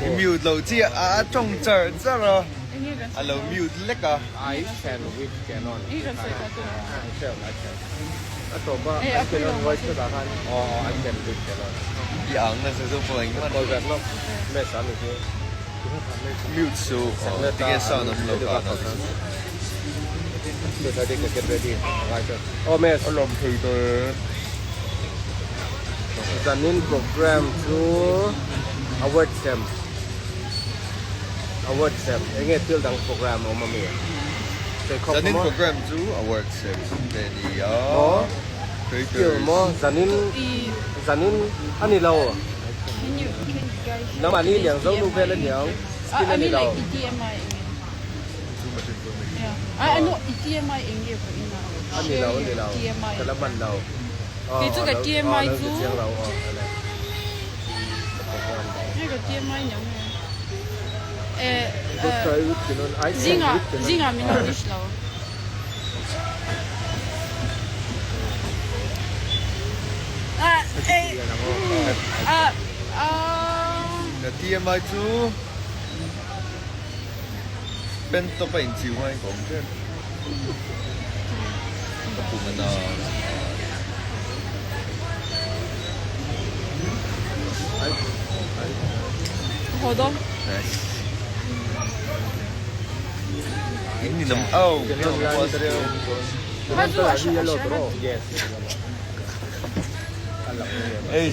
I mute loh chiah a, a tawng char char a, a lo mute lek a. I can with Canon I can voice chu dah khan aw aw I can with Canon. I ang nasa zo pawh engmah ni lo. Mute suh tinge sound awm lo ka na. A lawm thei tawh e. Zanin program chu award sem award sem enge thil dang program a awm ami? Zanin program chu award sem te ni a. Skill maw zanin zanin a ni lo nangmahni liang zo nu vel a niang skill a ni lo. A ni lo a ni lo ka la hman lo aw aw lo ti chiang lo aw ale. Ka TMI chu pen tawp a inchiu hmain ka awm tep. Ka pum a na. Nice. In ni nam au. Ei,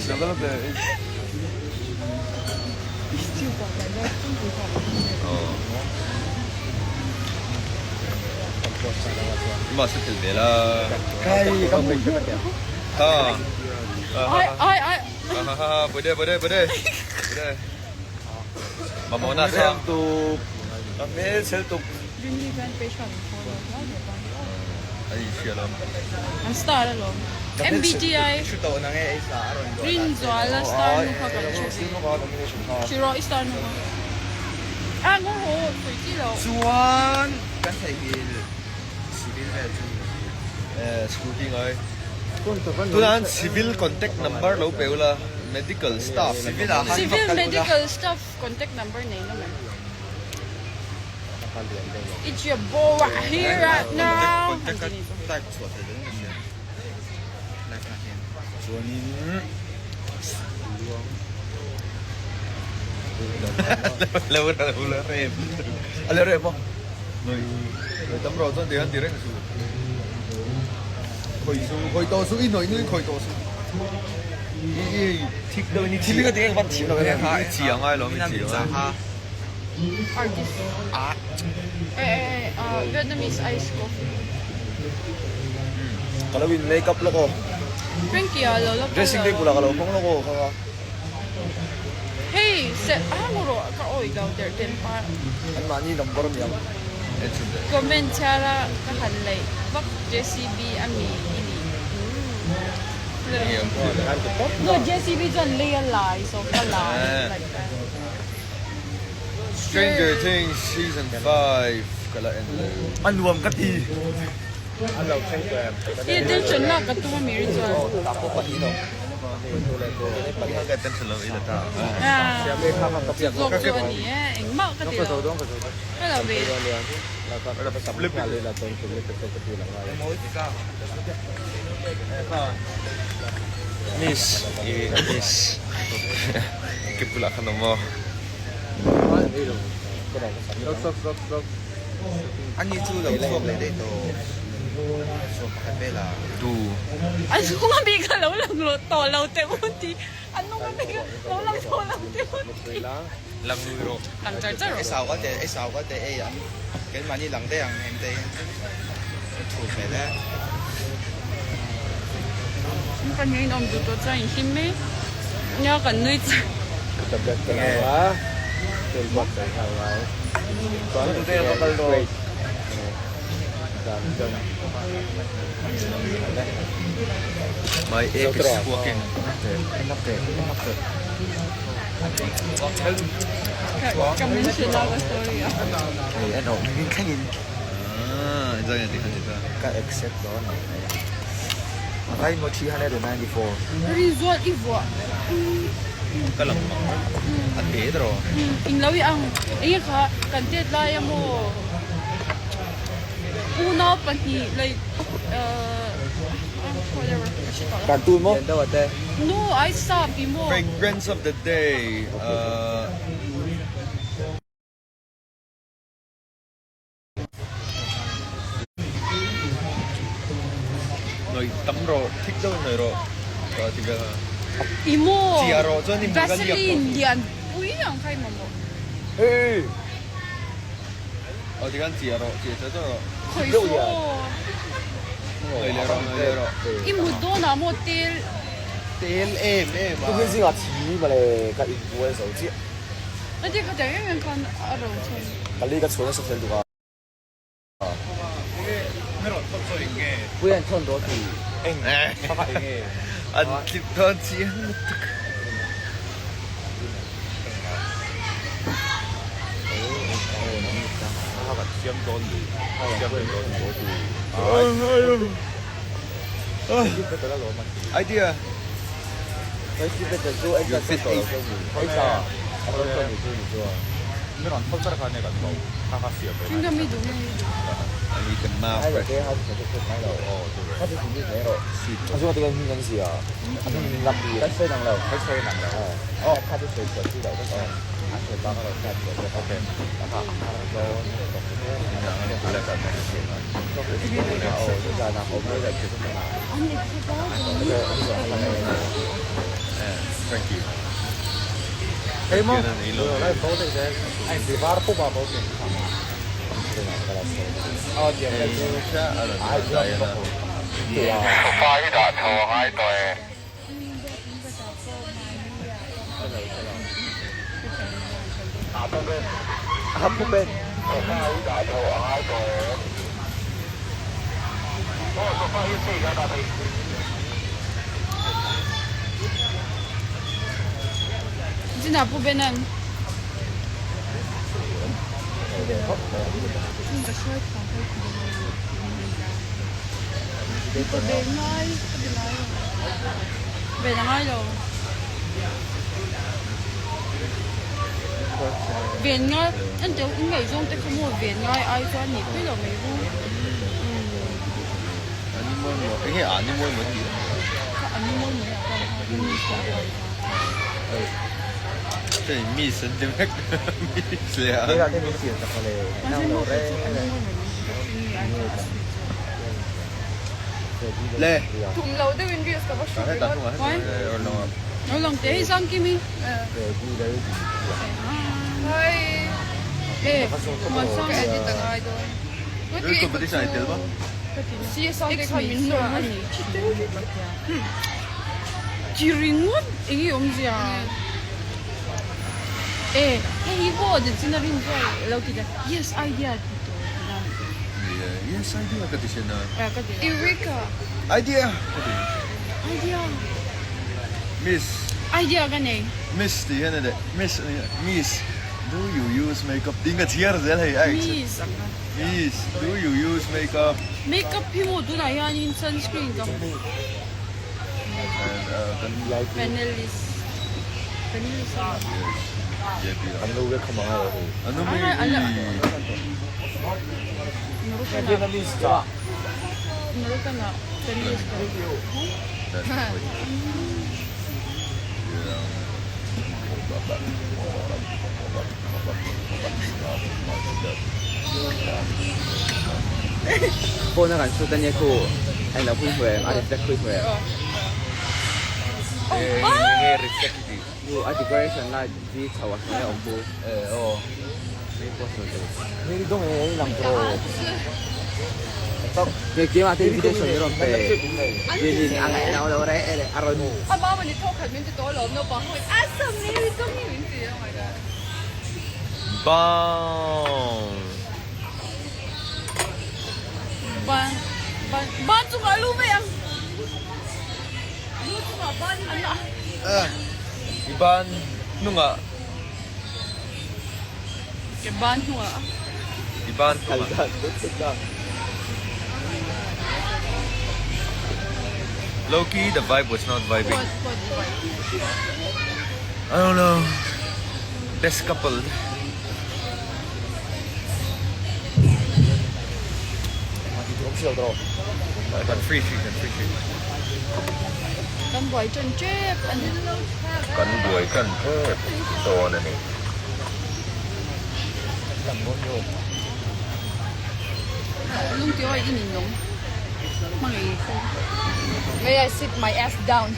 MBTI Rinzuala star nu kha kan hre ve. Hrilh i star nu kha. A ngo ho sawi chi lo. Chuan kan theihnghilh civil vel chu. Eh scooty ngai. Tunah an civil contact number lo pe ula medical staff. Civil medical staff contact number nei na mai. It's your boy right here right now. Contact a type chhuah thei dawn ka hria. Live ah hian. Chuanin lo lo la rem. A la rem maw? Noi noi tam rawh chuan tihian ti reng suh. Khawi su khawi tawh suh i hnawih nui khawi tawh suh. I i thik deuh in i Thil ka ti nge ka van thiam lo e. I chi a ngai lo mi chi a ngai. Artist. Eh eh eh Vietnamese ice coffee. Ka lo in make up lawk aw. Frankie a lo la kal Dressing table ah ka lo hmang lawk aw kha kha. Hei se a hmu rawh ka awih lo der ten pa. An mahni number a ni ang. Comment chhiar a ka han laih vak JCB a mi i nih. No JCB chuan lei a lai so ka lai like that. Stranger Things season 5 ka la en lo. A nuam ka ti. I attention lak ka tum a mi ri chuan. Ka attention lo i la ta. Chu zawk chu a ni e, engmah ka ti lo. Ka lo ve. Miss i miss. Ke bulah khan awm aw. Ani chu lo chhuak leh daih tawh sawm pakhat velah. Tu. A nung a bik a lo lang lo tawh lo teh un ti. A nung a bik a lo lang tawh lo teh un ti. Lang nui rawh. Lang char char rawh. Ei sau ka teh ei sau ka teh ei an keimahni lang daih ang em te hian thu hmel e. Kan ngei in awm duh tawh chuan in hlim mai. Nia kan nui char. My app is working. Ka mention a ka story a. Ah, Ka accept dawn ang hei. Rinzual i vuah. Ka lang mang reng. A te tawh. Eng lo i ang. Enge kha kan tet lai a maw? Unau pahnih like uh whatever ka hre tawh lo. Cartoon maw? No, I sap i maw? Fragrance of the day uh. Noi tam rawh, thik deuh in noi rawh ka ti vel a. I maw? Chia rawh chuan i hmui ka liak tawh. Vaseline lian pui ang kha i mamawh. Hey! Aw tikhan chia rawh, chia chia chuan rawh. Khawi saw. Noi leh rawh, noi leh rawh. I mut dawnah maw tel. Tel em em a. Tukin zingah thi mawle ka inbual zo chiah. A ti kha tiang em em khan a ro chhan. Ka li ka chhuan nasa fel duk a. Puian thawn dawn ti. Eng an tlip dawn chiang lutuk. Idea. You fit eight. I need the mouth fresh. Thank you. Zina Pu Benan. Ve la ngai lo. Ven ngai an teu in ngaihzawng te kha maw ven ngai ai chuan nih pui lo mai ru. Ani mawi maw enge ani mawi maw tih Kha ani mawi maw ah khan kha miss kan ti ang kha. Hei miss an ti vek miss leh a. Mahse maw kei chu ani mawi maw min ti bawk in nge ai chuan a sweet zawk. Le. Tum lo deuh in reels ka va shoot ringawt. Why? Lo lang teh hei zang Kimi. Hi. Eh, Muansang. Ka edit a ngai dawn. Reel competition ai tel maw? X min nawr a ni. Ti ringawt eng i awmzia? Eh, hei hi pawh Ditsina rin chuan lo ti ta, yes idea ti tawh ti ta. Yes idea ka ti sin a. Eh, ka ti. Eureka! Idea ka ti. Idea. Miss. Idea ka nei. Miss tih hian a leh miss miss do you use makeup tiin ka chhiar zel hei a accent. Miss ang ka. Miss do you use makeup. Makeup hi maw tunah hianin sunscreen ka Panelist Panelist a Phone a kan shoot ania khu a inlo phui hmuh em a reflect phui hmuh em Nu a decoration light hi chho a hnuai a awm khu Keimah te invitation hi rawn pe Lilin a ngaihna lo reh reh a rawn Bound. Ban ban ban chungah lu mai ang lu chungah ban an a. I ban hnungah. Ke ban hnungah. I ban hnungah. Loki the vibe was not vibing. What what vibe? I don't know. Best couple. Kan free thin, kan free thin. Kan buai tan tep a ni. Kan buai tan tep dawn a ni. Lungti awi in in nung. Hmangaih. May I sit my ass down?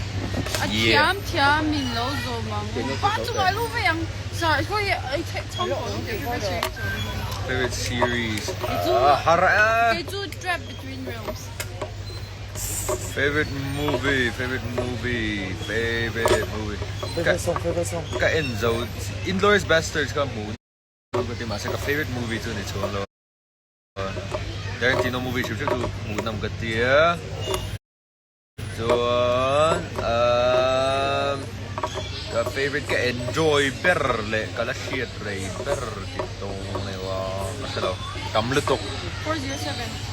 A thiam thiam min lo zawm ang. Pa chu ngai lu vei ang. Sa khawi ai chhang ko lo ke ka che. Favorite series. Ah, har a. Kei chu Trap Between Realms. Favorite movie, favorite movie, favorite movie. Favorite song, favorite song. Ka en zo Inglourious Basterds ka hmu ka ti mahse ka favorite movie chu ni chuan lo. Tarantino movie hrim hrim chu hmuh nawm ka ti a. Chuan umm ka favorite ka enjoy ber leh ka la hriat rei ber tih tawng nei a ka hre lo tam lutuk. 407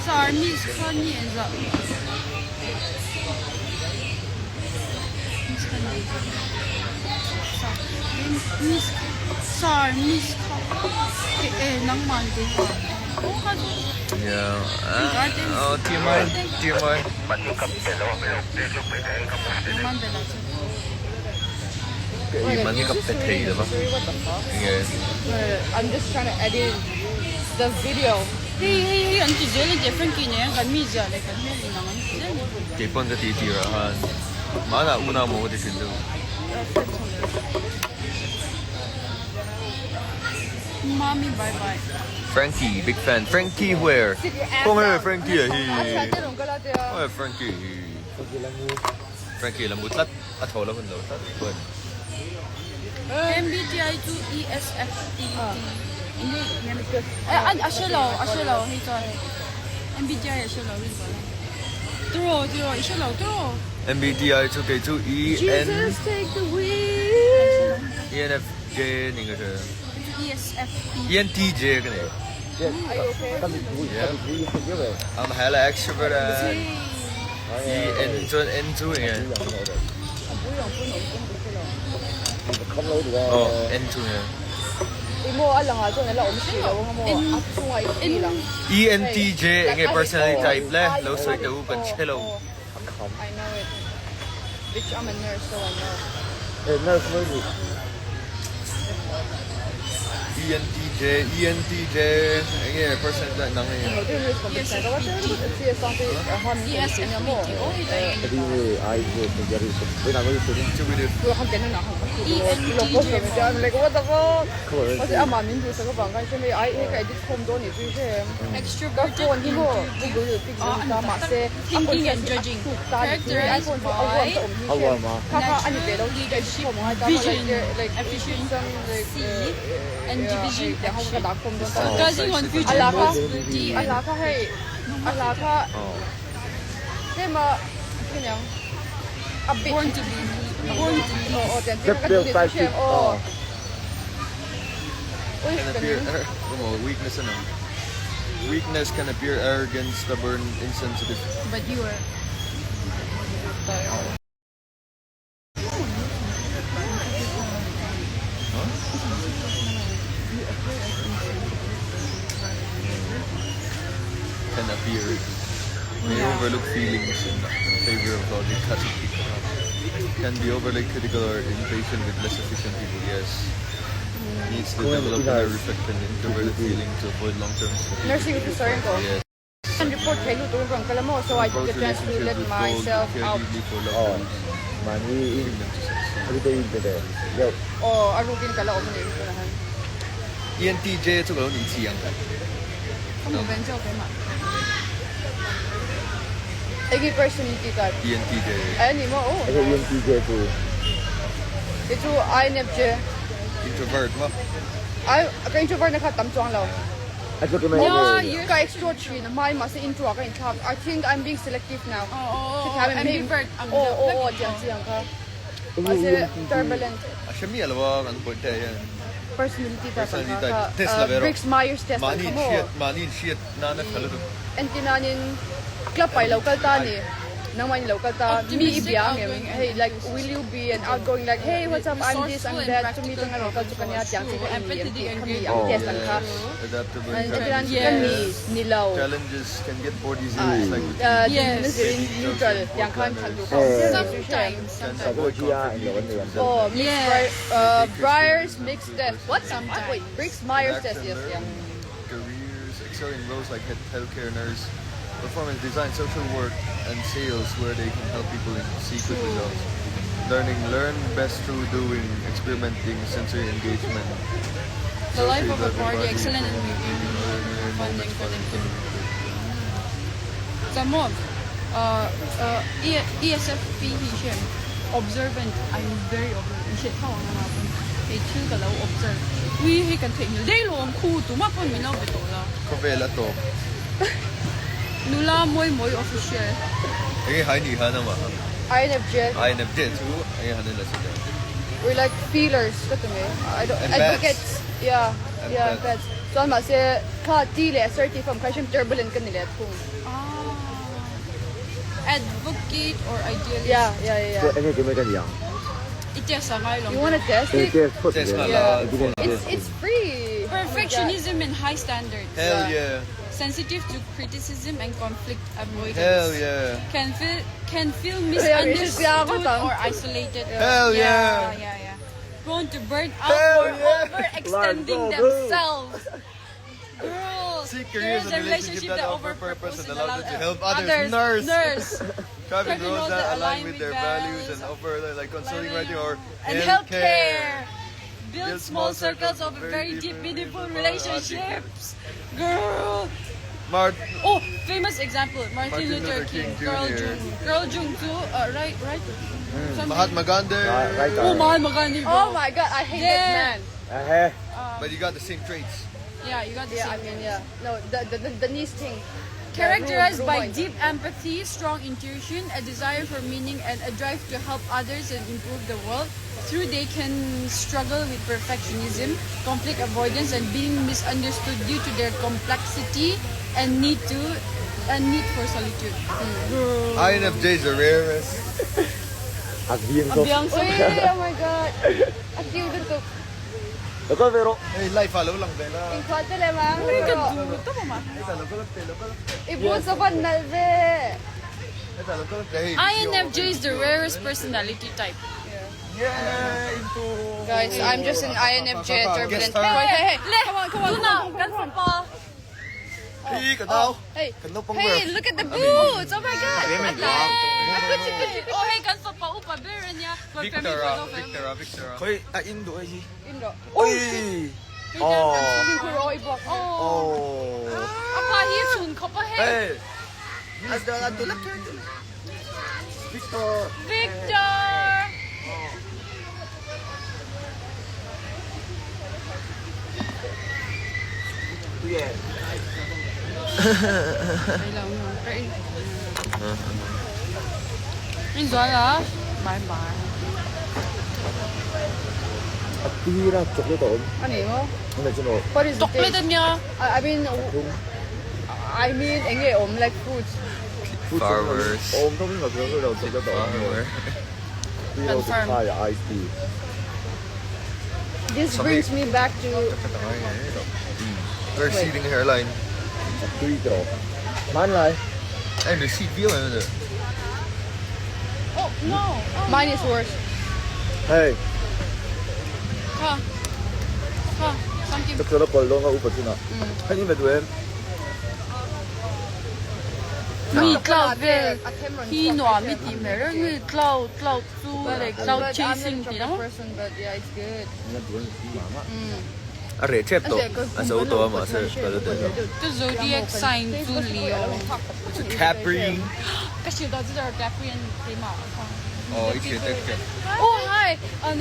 Sir miss kha ni en zah miss kha ni miss sir miss kha e nangman te Yeah. Oh, TMI, TMI. Cái mà như gặp thầy rồi mà. Nghe. I'm just trying to edit the video. Hei hei hei an ti zel a tia Frankie nen kan mi ziah leh kan hmel inang an ti zel a ni. Kei pawn ka ti tir ah khan mahna unau maw ka ti thin chu. Mami bye bye. Frankie big fan Frankie where? Kawng e Frankie a hi. Kawng e Frankie hi. Frankie la mu tlat a tho la hun lo tlat chuan. MBTI chu ESFP a hre lo a hre lo hei chuan MBTI a hre lo rin chuan tiraw tiraw i hre lo tiraw. MBTI chu kei chu EN ENFJ ni ka hria. ENTJ ka nei. I'm hella extrovert EN chuan N chu eng nge? Oh N chu eng nge? ENTJ eng nge personality type le lo sawi teh u kan hre lo. ENTJ ENTJ eng nge person type nang hi. Intuitive. Thinking and judging characterized by natural leadership, vision, efficiency and division action, focusing on future possibility and born to be born to lead. Can appear, weakness ano? Weakness can appear arrogant, stubborn, insensitive. But you are. Can appear. May overlook feelings in favor of logic. Can be overly critical or impatient with less efficient people, yes. Needs to develop inner reflection, introverted feeling to avoid long-term strategic Nursing officer ko. Yes. Report kay Luto rang kalamo so I took Approach the chance to relationships let with bold, myself care out. deeply for loved ones. Helping them to succeed. Oh, arugin kala o ni nahan. ENTJ 这个你几样的？ Egi personality type. ENTJ. Ay ni mo oh. Ito INFJ. Introvert ma. Ay ka introvert na ka tam chuang lo. Yeah, you Ka extrovert thin mai ma se intro ka in thlak. I think I'm being selective now. Oh, oh, oh, ambivert ang Oh, oh, oh, diyan siyang ka. Kasi turbulent A hre miah lo a kan buaih te hian. personality type. Personality ang type. ka. Test la ve rawh. Briggs Myers test ang Mahni ka in mo. hriat, mahni in hriat nana tha lutuk. Entinanin club pai lo kal ta ni. Nangmah in i lo kal ta, mi i bia ang em? Hei like will you be an outgoing like hey what's up I'm this I'm that chumi atanga lo kal chu ka nia tiang chi kha i ni em tih kha mi ang test ang kha. Hetiang ka ni ni lo. Dinhmun a zirin neutral tiang khan chhan tur kha awm zel ni chu hre em? Aw mix Briars mix test what wait Briggs Myers test yes yeah. Excel in roles like healthcare nurse, performance design, social work and sales where they can help people see quick results. Learning, learn best through doing, experimenting, sensory engagement. The life of a party, excellent in funding for the Chuan ESFP hi hriat observant, I'm very observant, hriat thau ang a pawn hei thil ka lo observe. Ui hei kan theihnghilh daih lo ang khu tumah pawn min lo be tawh lo. Khawvel a tawp. Nula mawi mawi official. Enge hai ni khan amah ha. INFJ. INFJ chu enge han en la si deuh. We're like feelers ka ti mai. I don't advocates. Yeah yeah empaths. Chuan mahse kha T leh assertive awm kha hrim turbulent ka ni leh thung. Advocate or idealist. Yeah yeah yeah. Chuan enge enge ka ni ang. I test a ngai lo. You wanna test it? Test phawt Test zel. nghal a. It's it's free. Perfectionism and high standards. Hell yeah. Sensitive to criticism and conflict avoidance. Hell yeah. Can feel can feel misunderstood or isolated. Hell yeah. Yeah yeah yeah. Prone to burn out or overextending themselves. Girls, Seek there careers is and a relationship relationship that that offer offer purpose purpose and and allow allow them to help others. others. Nurse. Nurse. Driving Driving roles roles that that align align with with their values values and offer like consulting, writing, or and healthcare. healthcare. Build small circles of very deep, meaningful relationships. Girl. Mart Oh, famous example, Martin, Martin Luther Luther King, King Carl Jr. Jung. Carl Jung too, uh, right, right? Something. Mahatma Gandhi. Right, Oh, Mahatma Gandhi, bro. Oh my god, I hate that Yeah. man. Ahhe. But you got the same traits. Yeah, you got the Yeah, I same. mean yeah. No, the the the, the knees thing. Characterized The by ruin. deep empathy, strong intuition, a desire for meaning, and a drive to help others and improve the world. Through they can struggle with perfectionism, conflict avoidance, and being misunderstood due to their complexity and need to and need for solitude. INFJ is the rarest. A viang zawk. Biang Ui, oh my god. A cute lutuk. Lo kal ve rawh. Hey, life ah, lo lang ve la. Inkhua te lem ang. Ui, ka duh tawp a mah. Heta lo kal te, lo kal te. I boots a van nalh ve. Heta lo kal te. Hey, INFJ is the rarest personality type. Yeah, into. Guys, I'm just an INFJ turbulent. Hey, Hey, hey, hey. Come on, come on, Tuna, come on, kan come on. fapa. Hey, ka tau. Hey, Kan naupang hey, ber. look at the boots. Oh my god. Oh, hey, kan fapa upa ber ania. Victor ah, Victor ah, Victor ah. Khoi a in duh hei hi. Indo. Oi. Oh. Oh. Oh. Apa hi chhun khawp a hei. Hey. A a tu lak Victor. Victor. Rinzuala, bye bye. A tira chocolate a awm. A ni maw? Ani chu maw? What is the Chocolate taste? a nia. I mean, I mean eng nge awm like fruits. Farmers. Awm tawp in ka hria lo chocolate a awm. Farmer. Tui lo Confirm. thai ice tea. This brings me back to Receding hairline. A tui tawh. Hmanlai. And recede viau em le. Oh no. Oh, mine is worse. Hei. Kha. Kha. Something. Ka chawlh a kawl dawn a upa chunah. Hei ni ve duh em? Mi cloud vel hi nuam i tih hmel reng nge cloud cloud chu leh cloud chasing tih lam. A reh tep tawh a zo tawh a mahse ka la tel lo. Ka zodiac sign chu Leo. It's a Capri. Ka hrilh dawn chu zara Capri an keimah a kha. Aw i hriat tek tek. Oh hi!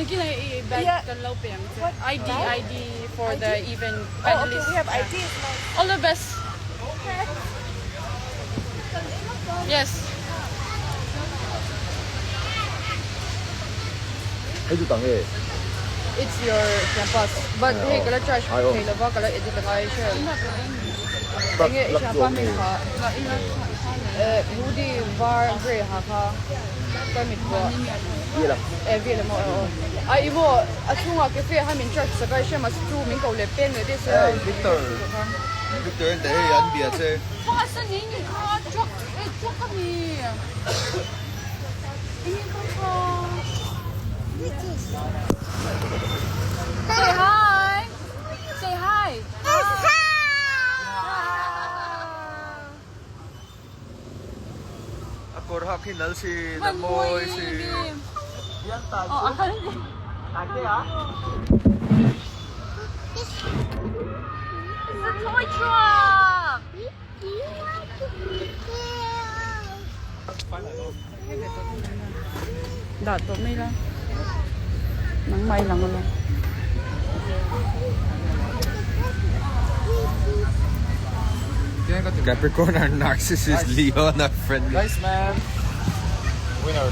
Nakin ah i bag kan lo pe ang che. ID ID for the event panelist. We have IDs now. All the best. Yes. Hei chu tang e. It's your campus. But hei ka la charge Ai aw. thei lova ka la edit a ngai hre. Tak Enge i lak thianpa chuang hming nge. kha. Eh hoodie var grey ha kha tarmit pawh eh vel emaw aw a i maw a chhungah cafe ah khan min charge sak a i hria mahse chu min ko leh peng leh daih sia Hey Victor Victor en teh hei an bia che. Say hi Say hi A kawr hak hi nal si, a mawi si. Dah tawh mai la nangmah i lang alawm. Capricorn are narcissists, Leo are friendly. Nice man. Winner.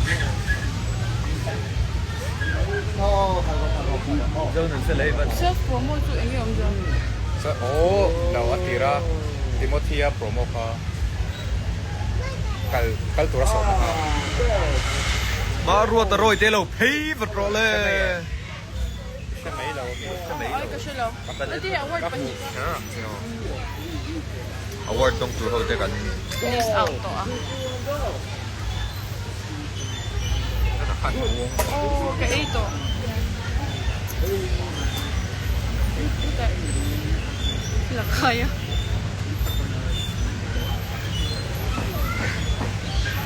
Self promote chu enge awm dawn? Aw lo a tir a Timothy-a promo kha kal kal tur a sawm a. Ma ruat a rawi te lo phei vat rawh le. Hre mai lo ami. Hre mai lo. Ai ka hre lo. Heti award pahnih. Kher ang che aw. Award dawng tur ho te kan. List out tawh a. Aw ka ei tawh. Lakai a.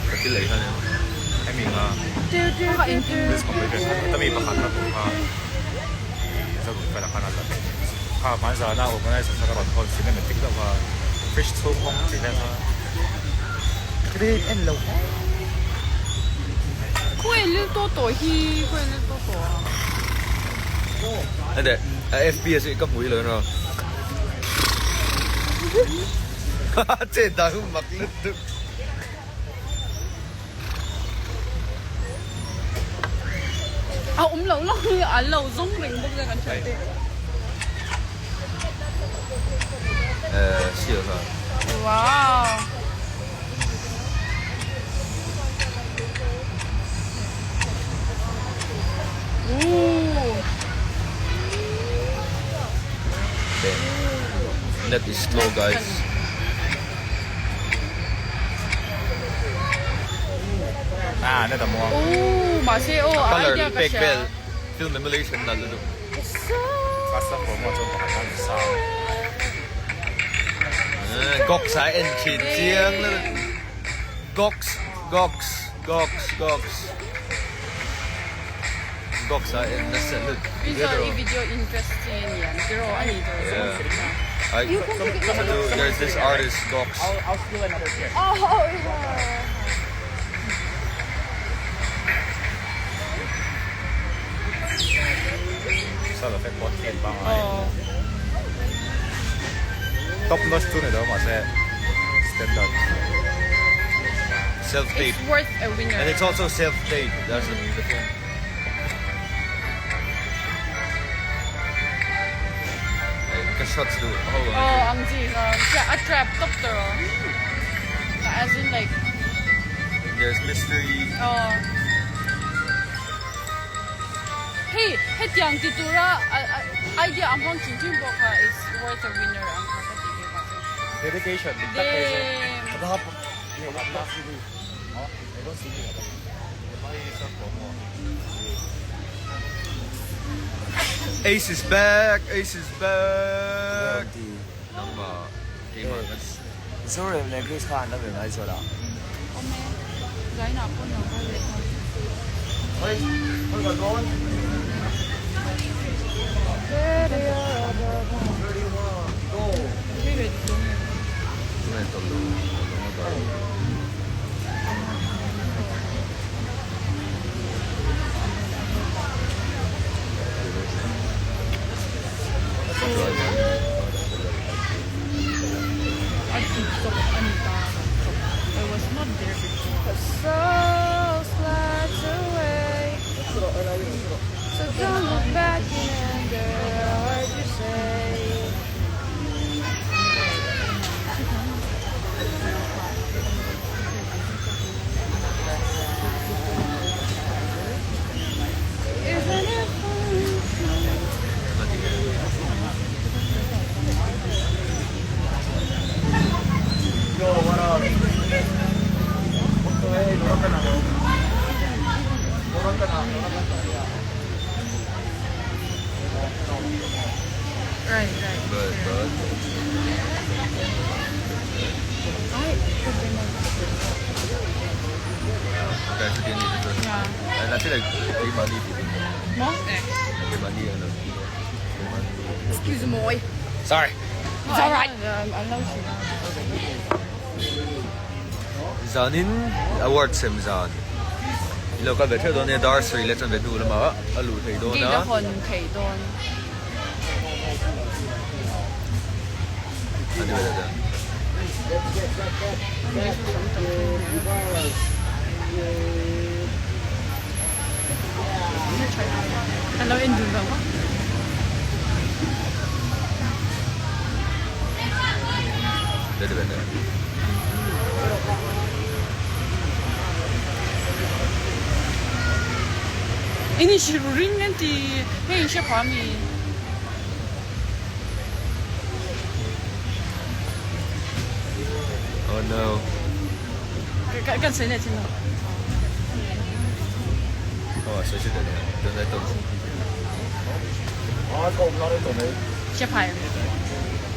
Ka ti lei khan em. Hemi nga this competition heta mi pakhat na tur kha Zalun fela khan a la thei kha hmanzana organizer kha ka rawn hawn cinematic deuh a fish chhung hawng chi vel kha. Green en lo Khawi lil tawh tawh hi khawi lil tawh tawh a. Hete a FPS hi ka hmu hi lo en rawh. Che dang mak lutuk. A awm loh loh hi an lo zawng reng bawk zel kan hriat te. Eh sial kha. Wow. Ooh. Net is slow guys. Ah, na ta muang. Ooh, mahse aw a Color idea ka pek hria. vel film emulation nalh lutuk. Custom promo chuan pakhat an sang. Gox a en thin chiang lutuk. Gox, Gox, Gox, Gox. Gox a en nasa lutuk. Pizza i video interesting a ni ang tiraw a ni tawh. Yeah. I, there's this artist Gox. I'll, I'll steal another chair. Oh, yeah. Sound effect pawh a thin pangngai. Aw. Top notch chu ni lo mahse standard. Self tape. It's worth a winner. And it's also self tape. That's the, the thing. Ka shots duh ho ang Aw ang chi kha a trap tawp tawh as in like There's mystery. Aw hei hetiang ti tura idea ang hmang ching ching pawh kha it's worth a winner ang kha ka ti ve mahse. Dedication dik tak phei chu. Ace is back, Ace is back. Nangmah keimah kan. Zorem leh Grace kha an la ve ngai chuan a. Awm e, zainah pawh no kal leh nghal. Hei, hei kan dawn. Hei ve dik dawn em? Tunge tawlh lo a dah. A tih chawp a ni ta chawp I was not there before. Right, right. But, but. Okay, so din dito. Yeah. And I feel like keimahni tih din. Maw? Keimahni ano. Excuse me. Sorry. It's alright. An lo thin. Zanin award sem zan. I lo kal ve theuh dawn nia dar sarih leh chuan ve hnu lamah a luh thei dawn a. Gate a hawn thei dawn. A ni ve leh dawn. Kan lo en dun vang vang. Ini hrilh ring an ti hei hre pha mi. Oh no. Kan sawi leh thin lo. Oh, sawi hre teh teh teh. Hre pha em?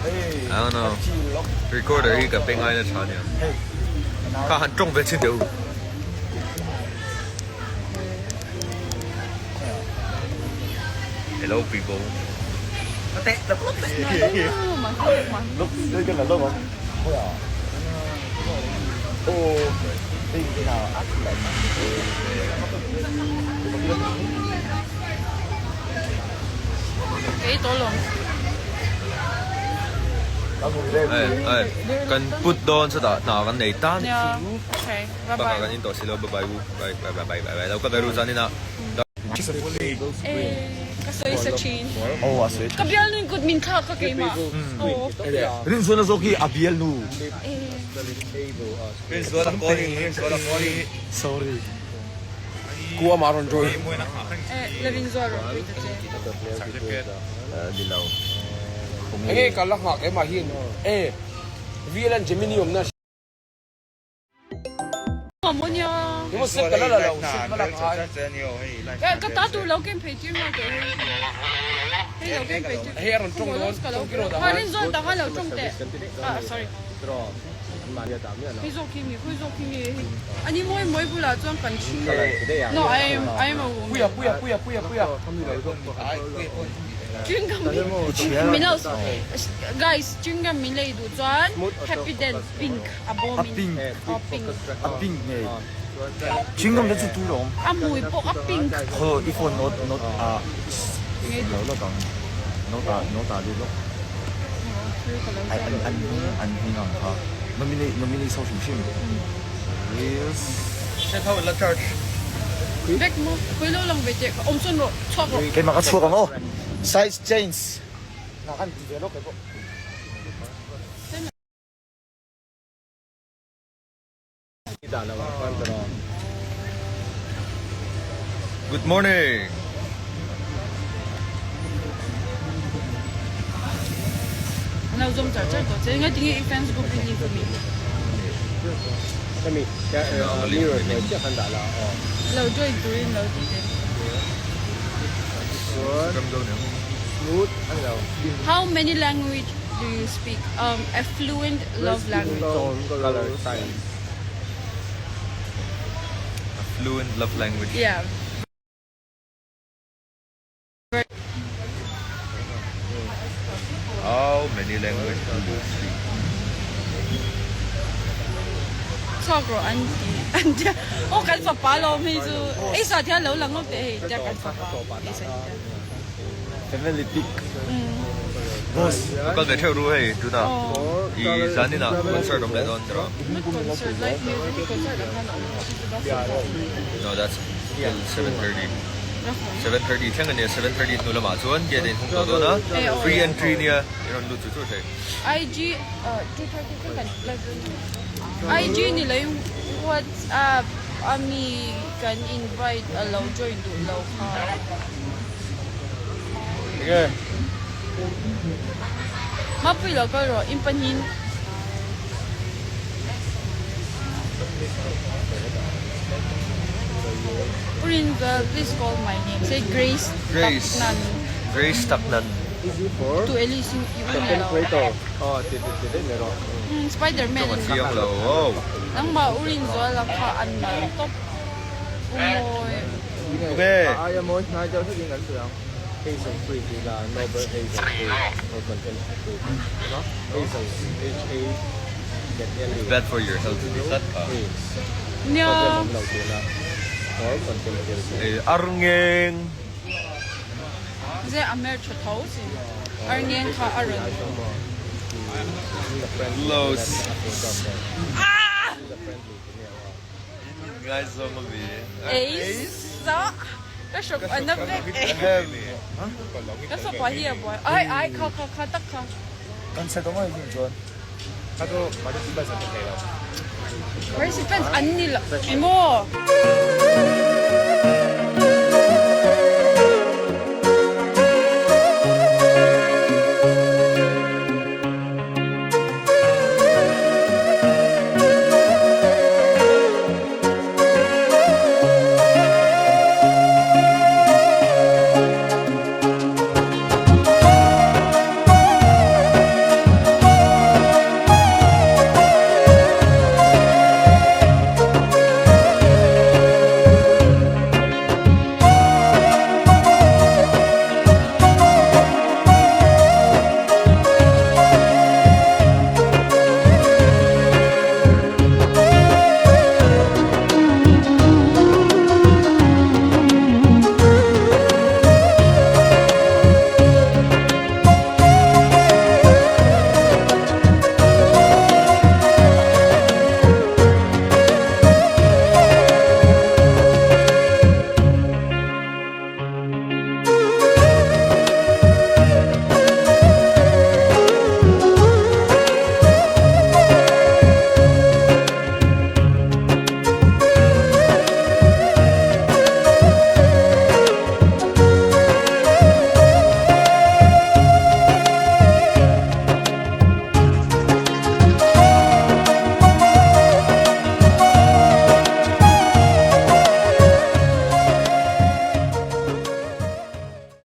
I don't know. Recorder hi ka pe ngai na tha nia. Kha han tawng ve chin deuh. Hello people. Kei tawh lawm. Ai ai kan put dawn chutah hna kan nei tan Nia okay bye bakah bye. kan in tawh si lo bye bye u bye bye bye bye bye lo ka ve ru zan ina Eh ka sawi sa thin. Ka bialnu in kut min thlak ka keimah aw. Rinzuala zawk hi a bialnu. Rinzuala calling Rinzuala calling. Sorry. Ku ama rawn join. Eh la Rinzuala rawn pui ta che. Ni lo. Enge ka la nghak em ah hian e VLN Gemini awmna. Maw nia. Emaw set ka la la lo set va lang ai. Eh ka ta tur lo ken phei tir nghal teh hei. Hei lo ken phei tir. Hei a rawn tawng dawn tawng ki rawh dah. Ha Rinzuala dang a lo tawng teh. Ah sorry. Hei zawk hi mi khawi zawk hi nge hei ani mawi mawi bulah chuan kan thi no I am I am a woman Puia puia puia puia puia. Chewing gum min lo guys chewing gum min lei duh chuan happy dent pink a bawm in aw pink A pink nge chewing gum te chu tui lawm a hmui pawh a pink Khaw i phone note note ah lo lawk ang note ah note ah lut lawk. An an an hming ang kha nominee nominee so hrim hrim reels. Hriat ho la charge. Vek maw khawi lo lang ve teh kha awm sawn rawh chhuak rawh. Keimah ka chhuak ang aw. Size change. Hna kan ti ve lawk e pawh. Good morning. An lo zawm char char tawh che ngai tinge i fans group hi ni fami. Lo join turin lo ti te. How many language do you speak? Um, a fluent love language. A fluent love language. Yeah. How many language do you speak? Chhuak rawh an ti an tia aw kan fapa lawm hei chu ei sa thian lo lang ngawt teh hei tia kan fapa ei sa hi tia. Family pic. Boss. Ka kal ve theuh ru hei tunah i zanin ah concert awm leh dawn tiraw? Not concert, live music concert ah khan a awm tawh. No that's till 7:30. 7:30 thleng ania 7:30 hnu lamah chuan gate a inhung tawh dawn a free entry nia i rawn lut chu chu thei. IG 2:30 thleng kan live dawn ania. IG ni lei WhatsApp a mi kan invite a lo join duh lo kha. Enge? Mapui lo kal rawh in pahnih. Purinvel please call my name say Grace Grace Taknan. Grace Taknan. Easy for Tu Eli sin i u ni content lo. creator. Aw ti ti ti daih mai rawh. Spider Man Ka a ni. chiang lo aw. Nangmah u Rinzuala kha an nalh tawp. U Mawi. Ok. A aia mawi hnai deuh hlekin kan sawi ang. Hazel free tih la Noble Hazel free or content free Hazel H A Z L E Bad for your health tih tlat kha. Nia. Problem awm lo tih la or content creator. Ei arngeng. Ze a hmel tha tho si. Arngeng kha a rawn. Close. Ngaizawng a mi. Ace. Ka hrawk a na vek e. Ka fapa hi a buai. Ai ai kha kha kha tak kha. Kan set awm ai chuan. Kha chu participants an ni thei lo. Participants an ni lo. Emaw.